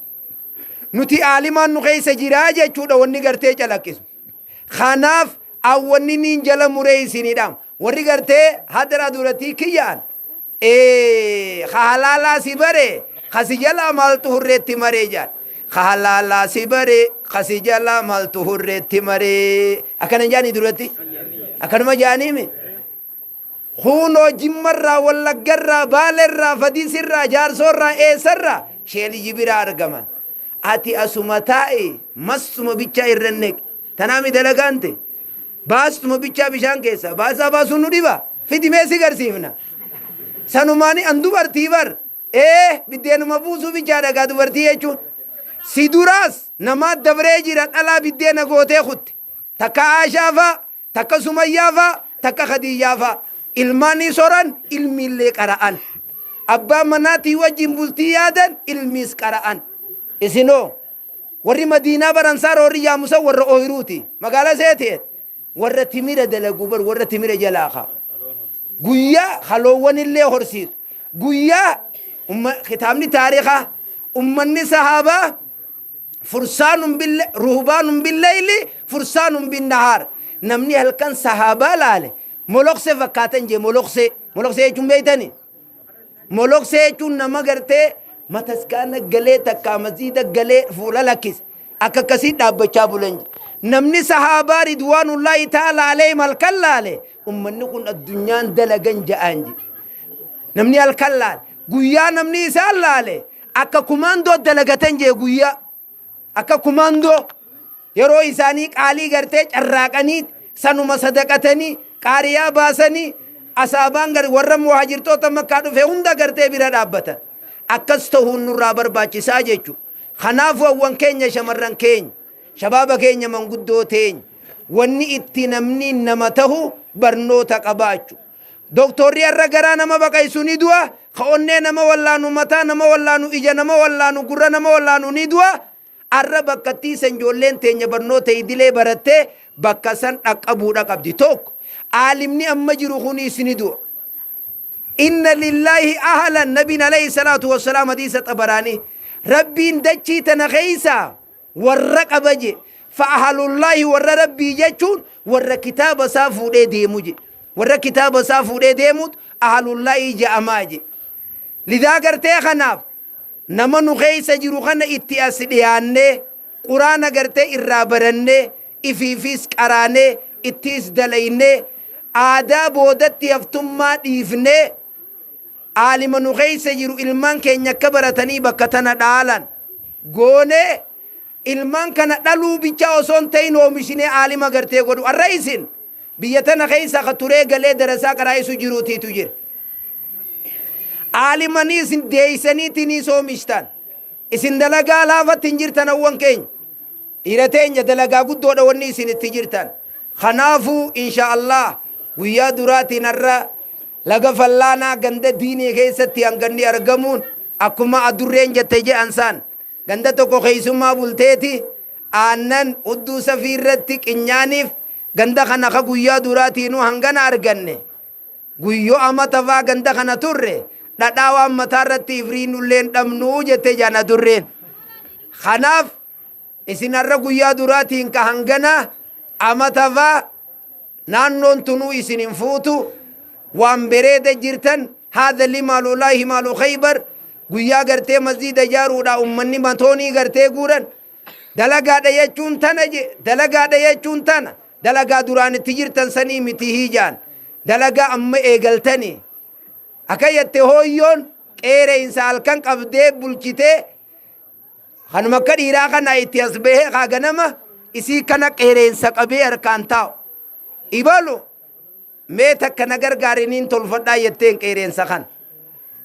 [SPEAKER 1] Nuti aalimaan nu keessa jiraa jechuudha wanni gartee calaqqisu. Kanaaf awwanni niin jala muree isinidha. Warri gartee hadara duratti kiyyaan ka halaalaa si bare, kasi jalaa maaltu hurreetti maree jaan. Ka halaalaa si bare, kasi jalaa maaltu hurreetti maree. Akkana jaanii duratti. Akkanuma jaaniimi. Kunoo Jimmarraa, Wallaggarraa, Baalerraa, Fadiisirraa, Jaarsoorraa, eessarraa sheeliyyi biraa argaman. Ati asuma taa'i, massuma bichaa irra neqi. Tanaami dalagaan ta'e. Baastuma bichaa bishaan keessaa. Baasaa baasuun nu dhiba. Fidimee si garsiifna. Sanumaani an dubartii bar. Ee, biddeenuma buusuu bichaa dhagaa dubartii jechuun. Si duraas namaa dabree jira, dhalaa biddeena gootee kutte. Takka Aashaa fa'a, takka Sumayyaa fa'a, takka Khadijaa fa'a. Ilmaanii soran, ilmiillee qara'an. Abbaa manaatii wajjin bultii yaadan, ilmiis qara'an. Isinoo warri Madiinaa baransaara warri yaamusan warra ooyiruuti. Magaalaa seeteet warra timira dalagu bar, warra timira jalaa kaa. Guyyaa haloowwan illee horsiisu. Guyyaa kitaabni taarikaa ummanni sahaabaa fursaanun bille ruhbaanun billeyli fursaanun binnahaar. Namni halkan sahaabaa laale moloksee fakkaatan jee. Moloksee, moloksee jechuun beeytani? Moloksee jechuun nama gartee mataskaana galee, takkaa masjiida galee fuula lakkise, akka akkasii dhaabbachaa bulan je. Namni sahaabaa ridwaanullaahi ta'ala alayhim halkan laale, ummanni kun addunyaan dalagan ja'aan je. Namni halkan laale, guyyaa namni isaan laale akka kumaandoo dalagatan jee. Guyyaa akka kumaandoo yeroo isaanii qaalii gartee carraaqanii, sanuma sadaqatanii, qaariyaa baasanii, asaabaan gar warra muhaajirtoota Makkaa dhufe hunda gartee bira dhaabbatan. Akkas ta'uun nurraa barbaachisaa jechuudha. Kanaafuu hawwan keenya, shamarran keenya, shabaaba keenya, manguddoo teenya, wanni itti namni nama tahu barnoota qabaachu. Doktorri har'a garaa nama baqaysu ni du'a, ka onnee nama wallaanu, mataa nama wallaanu, ija nama wallaanu, gurra nama wallaanu ni du'a. Har'a bakka tiisan ijoolleen teenya barnoota idilee barattee bakka san dhaqqabuudha qabdi. Tokko, aalimni amma jiru kunis ni du'a. Inna lillaahi ahlan, nabiin alayhi salaatu wassalaam hadiisa Xabaraanii, Rabbiin dachii tana keessa warra qaba je. Fa'ahalullaahi, warra Rabbii jechuun warra kitaaba isaa fuudhee deemu je. Warra kitaaba isaa fuudhee deemuut ahalullaahi ja'amaa je. Lidaa gartee kanaaf nama nu keessa jiru kana itti as dhiyaannee, Quraana gartee irraa barannee, ifiifis qaraanee, ittiis dalaynee, aadaa boodatti haftummaa dhiifnee, aalima nu keessa jiru ilmaan keenya akka baratanii bakka tana dhaalan goonee, ilmaan kana dhaluu bichaa osoo hin ta'in oomishinee aalima gartee godhu. Har'a isin biyya tana keessa ka turee galee darasaa qaraa'isu jiruutiitu jira. Aalimanii isin deeysaniitiiniis oomishtan. Isin dalagaa laafatti hin jirtan, hawwan keenya. Dhiira teenya, dalagaa guddoodha wanni isin itti jirtan. Kanaafuu insha Allah guyyaa duraatiin har'a laga fallaanaa ganda diinii keessatti hanganni argamuun, akkuma adurreen jette je'an saan, ganda tokko keessummaa bulteeti aannan hudduu safii irratti qinyaaniif, ganda kana ka guyyaa duraatiinuu hangana arganne, guyyoo amata faa ganda kana turre dhadhaa waan mataa irratti ifriinulleen dhabnuu jette jaan adurreen. Kanaaf isin har'a guyyaa duraatiin ka hangana amata faa naannoon tunuu isin hin fuutu, waan bereeda jirtan. Haadha limaalullaahi maalu Khaybar, guyyaa gartee masjiida ijaaruudha ummanni matoonii gartee guuran, dalagaadha jechuun tana je. Dalagaadha jechuun tana. Dalagaa duraan itti jirtan sanii miti hiijaan, dalagaa amma eegaltanii. Akka jette hooyyoon qeereensa halkan qabdee bulchitee. Kanuma akka dhiiraa kana itti as bahee kaa ganama isii kana qeereensa qabee harkaan taa'u. Ibalu mee takka na gargaariniin tolfadhaa jetteen qeereensa kana.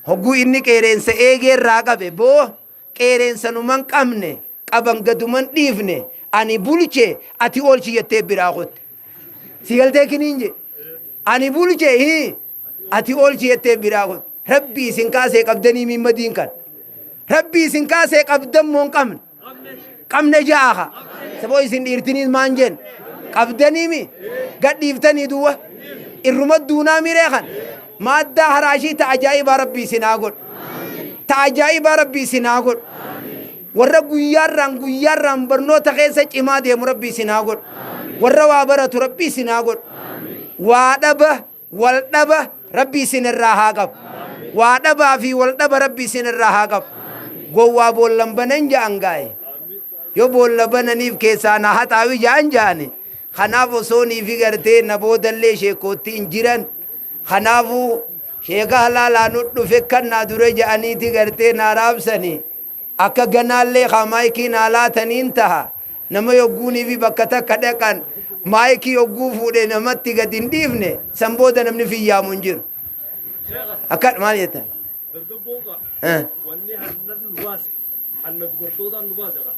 [SPEAKER 1] Hogguu inni qeereensa eegee irraa qabe boo qeereensa numan qabne qaban gaduman dhiifne ani bulche ati oolchi jettee biraa kotte. Si galtee kiniin je ani bulche hii ati oolchi jettee biraa kotte. Rabbii isin kaasee qabdanii mimmadiin kan. Rabbii isin kaasee qabdan moo hin qabne? Qabne ja'a ka. Saboo isin dhiirtiniis maan jeen? Qabdanii mi? Gadhiiftanii duwwa? Irruma duunaa miree kan? Maaddaa haraashii ta ajaa'ibaa Rabbii isin haa godhu. Ta ajaa'ibaa Rabbii isin haa godhu. Warra guyyaarraan guyyaarraan barnoota keessa cimaa deemu Rabbii isin haa godhu. Warra waa baratu Rabbii isin haa godhu. Waa dhaba wal dhaba Rabbi isin irraa haa qabu. Waa dhabaa fi wal dhaba Rabbi isin irraa haa qabu. Gowwaa boollan banan ja'an gaaye. Yoo boolla bananiif keessaa na haxaawi ja'an ja'ani. Kanaaf osoo niifi gartee na boodallee sheekkoottiin jiran. Kanaafuu sheeka halaalaa nu dhufe kan naa dura ja'aniiti gartee naa raabsanii. Akka ganaallee kaa maayikii naa laataniin taha. Nama yogguuniifi bakka takka dhaqan maayikii yogguu fuudhe namatti gad hin dhiifne san booda namni fiyyaamu hin jiru. Akka maal jettan?
[SPEAKER 2] Dargaggoon kaa wanni hanna nu baase hanna dubartootaan nu baase kaa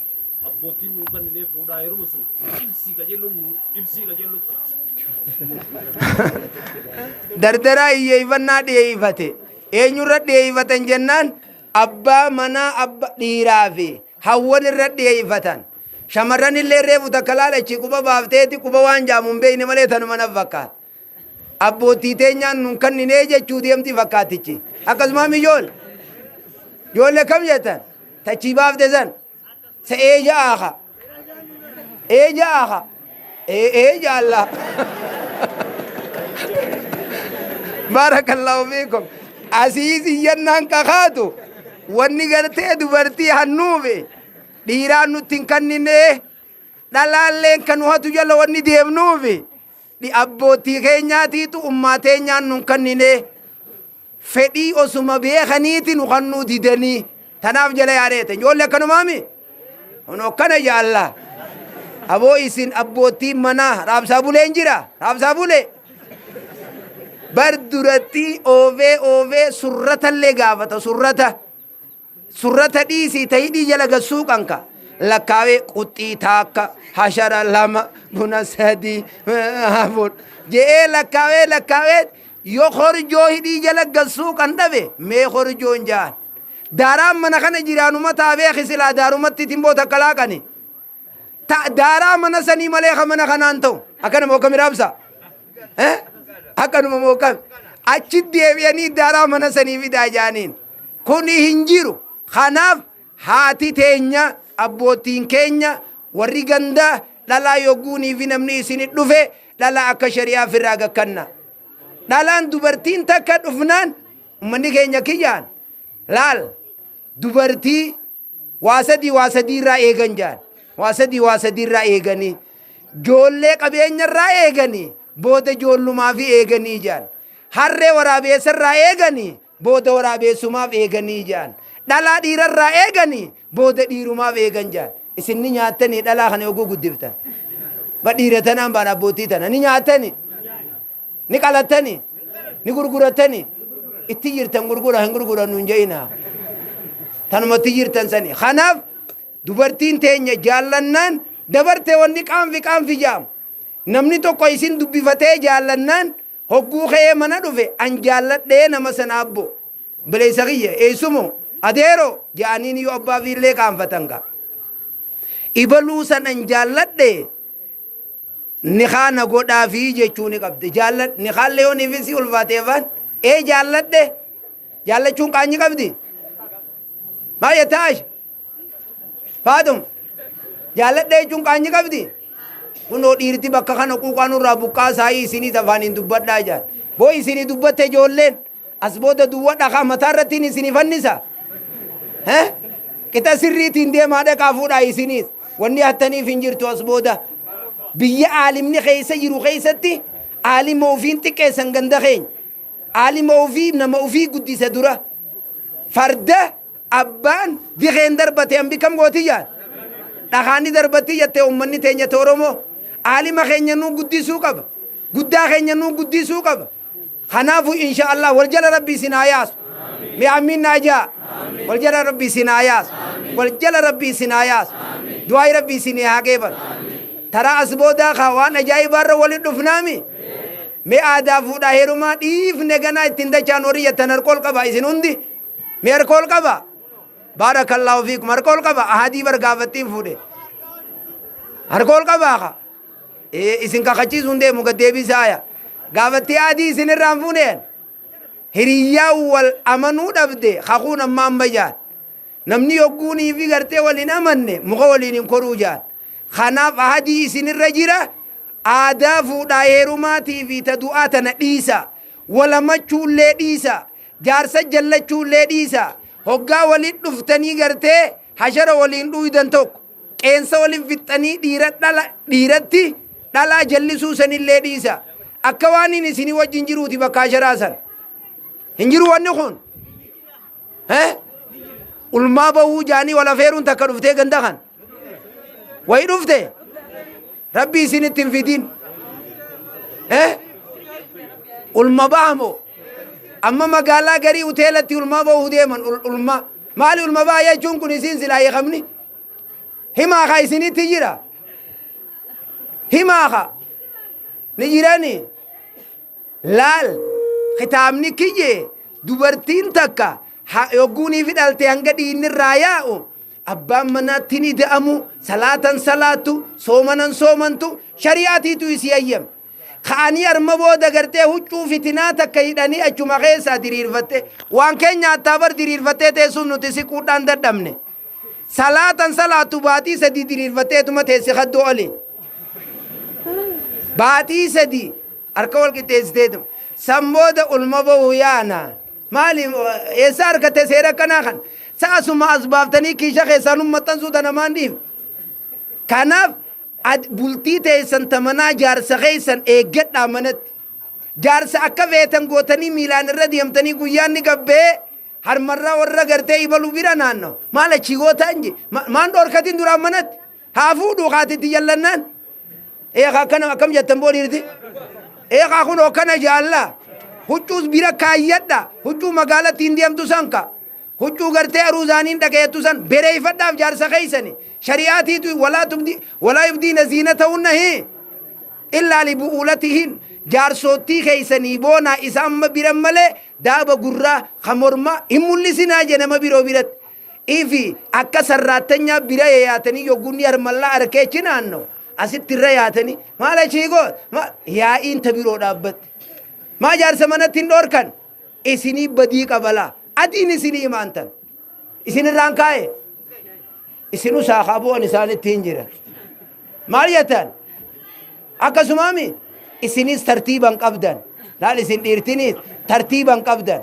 [SPEAKER 2] abboottiin nu kanninee fuudhaa heeruma sun ibsii qajeelloon nu ibsii qajeellotti.
[SPEAKER 1] Dardaraa iyyeeffannaa dhiyeeffate. Eenyurra dhiyeeffatan jennaan Abbaa manaa abba dhiiraa fi hawwan irra dhiyeeffatan. Shamarran illee reefu takka laalachi quba baafteeti quba waan jaamu hin beekne malee tanuma na fakkaata. Abbootii teenyaan nun kanninee jechuu deemti fakkaatichi. Akkasumaa mijool. Ijoollee kam jettan? Tachii baafte san. Sa ee ja'aa ka. Ee ja'aa ka. Ee ee jaalla. Baarakallahu fiikum. Asiis iyyannaan kakaatu wanni gartee dubartii hannuufi dhiiraan nutti hin kanninee dhalaalleen kan nu hatu jala wanni deemnuufi abbootii keenyaatiitu ummaa teenyaan nun kanninee fedhii osuma beekaniiti nu kannuu didanii tanaaf jala yaareete ijoollee akkanumaami kun akkana jaalla aboo isin abboottiin manaa raabsaa buleen jira raabsaa bulee bar duratti oofee oofee surratallee gaafata surrata Surrata dhiisii ta hidhii jala gad suuqan ka lakkaawee quxxii taakka hashara lama buna sadii afur je'ee lakkaawee lakkaawee yoo korjoo hidhii jala gad suuqan dhabe mee korjoon ja'an. Daaraan mana kana jiraanuma taa beeki silaa daarumatti timboo takka laaqani. Ta daaraa mana sanii malee ka mana kanaan ta'u. Akkanuma akkami raabsa? Eh? Akkanuma moo akkami? Achi deebi'anii daaraa mana sanii fidaa jaaniin. Kuni hin jiru. Kanaaf haati teenya abbootiin keenya warri gandaa dhalaa yogguunii fi namni isinit dhufe dhalaa akka shari'aa firraa gakkanna. Dhalaan dubartiin takka dhufnaan ummanni keenya kiyyaan laal dubartii Waa sadii waa sadii irraa eegan jaan. Waa sadii waa sadii irraa eeganii. Joollee qabeenya irraa eeganii booda joollumaa fi eeganii jaan. Harree waraabeessa irraa eeganii booda waraabeessumaaf eeganii jaan. Dhalaa dhiira irraa eeganii booda dhiirumaaf eegan jaan. Isin ni nyaattanii dhalaa kana yogguu guddiftan. Ba dhiira tanaan baan abbootii tana ni nyaattanii. Ni qalattani? Ni gurgurattani? Itti jirtan gurgura hin gurgurannu hin je'ina. Tanumatti jirtan sani. Kanaaf dubartiin teenya jaallannaan dabarte wanni qaanfi qaanfi jaamu. Namni tokko isin dubbifatee jaallannaan hogguu ka'ee mana dhufe an jaalladhee nama sana abbo. Obboleessa kiyya eessumoo adeeroo ja'aniin yoo abbaa fiillee qaanfatan kaa. Ibaluu san an jaalladhee Nikaa na godhaafii jechuu ni qabdi. Jaalladh nikaallee yoo niif si ulfaate afaan ee jaalladhe jaallachuun qaanyi qabdi. Maal jettaa Aisha? Faaxum jaalladhe jechuun qaanyi qabdi. Kunoo dhiirti bakka kana quuqaa nurraa buqqaa saayii isiniis afaaniin dubbadhaa jaan. Boo isinii dubbatte ijoolleen as booda duwwa dhakaa mataa irrattiin isinii fannisa. Eh? Qixa sirriitiin deemaa dhaqaa fuudhaa isiniis. Wanni hattaniif hin jirtu as booda. Biyya aalimni keessa jiru keessatti aalima ofiin xiqqeessan ganda keenya. Aalima ofii nama ofii guddisa dura. Farda Abbaan dikeen darbate hambi kam gooti jaan? Dhakaani darbatti jette ummanni teenya ta Oromoo. Aalima keenya nuu guddisuu qaba. Guddaa keenya nuu guddisuu qaba. Kanaafuu insha Allah wal jala Rabbi isin haa yaasu. Mee amiin naa jaa. Wal jala Rabbi isin haa yaasu. Wal jala Rabbi isin haa yaasu. Du'aayi Rabbi isin haa qeebalu. Taraa as boodaa kaa waan ajaa'ibaarra walitti dhufnaami. Mee aadaa fuudhaa heerumaa dhiifne ganaa ittiin dachaan warri jettan harka ol qaba isin hundi. Mee harka ol qaba. Baarakallaahu fiikum harka ol qaba. Ahadii bar gaafattiin fuudhe. Harka ol qabaa kaa. Isin kakachiisuun deemu gad deebisaaya. Gaafattii adii isin irraa hin fuuneen. Hiriyyaa wal amanuu dhabde kakuun amma amma jaan. Namni yogguunii fi gartee wal hin amanne muka waliin hin koruu jaan. Kanaaf ahadii isin irra jira aadaa fuudhaa heerumaatii fi ta du'aa tana dhiisa. Walamachuullee dhiisa. Jaarsa jallachuullee dhiisa. Hoggaa waliin dhuftanii gartee hashara waliin dhuuydan tokko. Qeensa walin fixxanii dhiira dhala dhiiratti dhalaa jallisuu sanillee dhiisa. Akka waan inni isinii wajjin jiruuti bakka hasharaa san. Hin jiru wanni kun. Eh? Ulmaa bahuu jaanii wal afeeruun takka dhuftee ganda kan. Wayi dhufte. Rabbi isinitti hin fidin. Eh? Ulma baha moo? Amma magaalaa garii hoteelatti ulmaa bahuu deeman ulma. Maali ulma baha jechuun kun isiin silaa hiikamni? Himaa kaa isinitti jira. Himaa kaa. Ni jirani. Laal kitaabni kiyye dubartiin takka yogguunii fi dhalte hanga dhiinni irraa yaa'u abbaan manaatti ni da'amu salaatan salaattu soomanan soomantu shari'aatiitu isii ayyame. Ka'anii arma booda gartee huccuu fitinaa takka hidhanii achuma keessaa diriirfatte waan keenya hattaa bar diriirfattee teessuun nuti siquudhaan dadhabne. Salaatan salaattu baatii sadii diriirfatteetuma teessi kaddoo oli. Baatii sadii harka wal qixxeessiteetuma. San booda ulma bahu yaana. Maali eessa argatte seera akkanaa kan? Sa'asuma as baaftanii kiisha keessaa nu maxxansuu tana maan dhiif? Kanaaf bultii teessan tamanaa jaarsa keessan eeggadhaa manatti. Jaarsa akka feetan gootanii miilaan irra deemtanii guyyaan ni gabbee harmarraa warra gartee ibalu bira naannoo. Maal achii gootaan je? Maan dhoorkatiin duraan manatti? Haa fuudhuu kaatitti jallannaan. Eegaa akkana akkam jettan boo dhiirti? Eegaa kun akkana jaallaa. Huccuus bira kaayyadha. Huccuu magaalatti hin deemtu san ka. Huccuu gartee aruuzaaniin dhaqeettu san bereeffadhaaf jaarsa keessani. Shari'aatiitu walaa tubdi walaa yubdiina ziinatahunna hii. Illaa li bu'uulatihin jaarsoottii keessanii boonaa isa amma biran malee daaba gurraa ka mormaa hin mul'isinaa je nama biroo biratti. Ifi akka sarraattanyaa bira yaatanii yoggunni harmallaa arkee achi naannoo asitti irra yaatanii maal achii goot yaa'iin ta biroo dhaabbatte. Maa jaarsa manatti hin dhoorkan isinii badii qabalaa adiin isinii himaantan isin irraan kaa'e. Isinu saakaa bu'an isaanitti hin jiran. Maal jettan? Akkasumaami isinis tartiiban qabdan. Laal isin dhiirtinis tartiiban qabdan.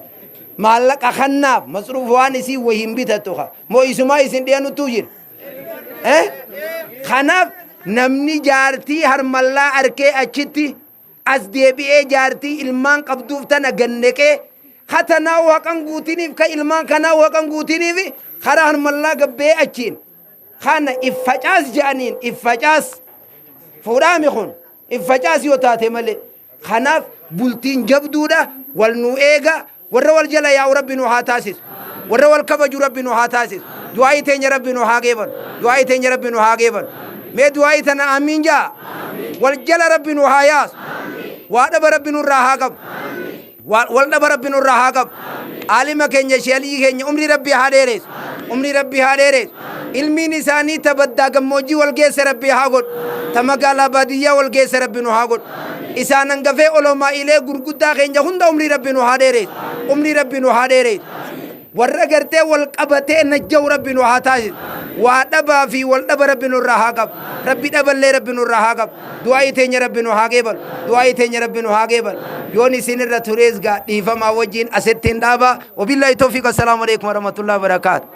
[SPEAKER 1] Maallaqa kannaaf masruuf waan isii wayiin bitattu ka. Moo isumaa isin dhiyanuttuu jira. Eh? Kanaaf namni jaartii harmallaa arkee achitti as deebi'ee jaartii ilmaan qabduuf tana ganneqee ka tanaa haqan guutiniif ka ilmaan kanaa haqan guutiniif karaa harmallaa gabbee achiin kana iffacaas je'aniin iffacaas fuudhaami kun iffacaas yoo taate malee kanaaf bultiin jabduudha wal nu eega warra wal jala yaa'u Rabbi nu haa taasisu warra wal kabaju Rabbi nu haa taasisu. Du'aa'ii teenya Rabbi nu haa geebalu. Du'aa'ii teenya Rabbi nu haa geebalu. Mee du'aa'ii tana amiin jaa. Wal jala Rabbi nu haa yaasu. Waa dhaba Rabbi nurraa haa qabu. Wal dhaba Rabbi nurraa haa qabu. Aalima keenya sheelii keenya umrii Rabbi haa dheereessu. Umrii Rabbi haa dheereessu. Ilmiin isaanii ta baddaa gammoojjii wal geesse Rabbi haa godhu. Ta magaalaa baadiyyaa wal geesse Rabbi nu haa godhu. Isaan hangafee olomaa'ilee gurguddaa keenya hunda umrii Rabbi nu haa dheereessu. Umrii Rabbi nu haa dheereessu. Warra gartee wal qabatee najja'u Rabbi nu haa taasisu. Waa dhabaa fi wal dhaba Rabbi nurraa haa qabu. Rabbi dhaballee Rabbi nurraa haa qabu. Du'aa'ii teenya Rabbi nu haa qeebalu. Du'aa'ii teenya Rabbi nu haa qeebalu. Yoon isin irra turees gaa dhiifamaa wajjin asitti hin dhaaba. Wabillaahi tawfiiq. Assalaamu alaikum warahmatullahi wabarakaatu.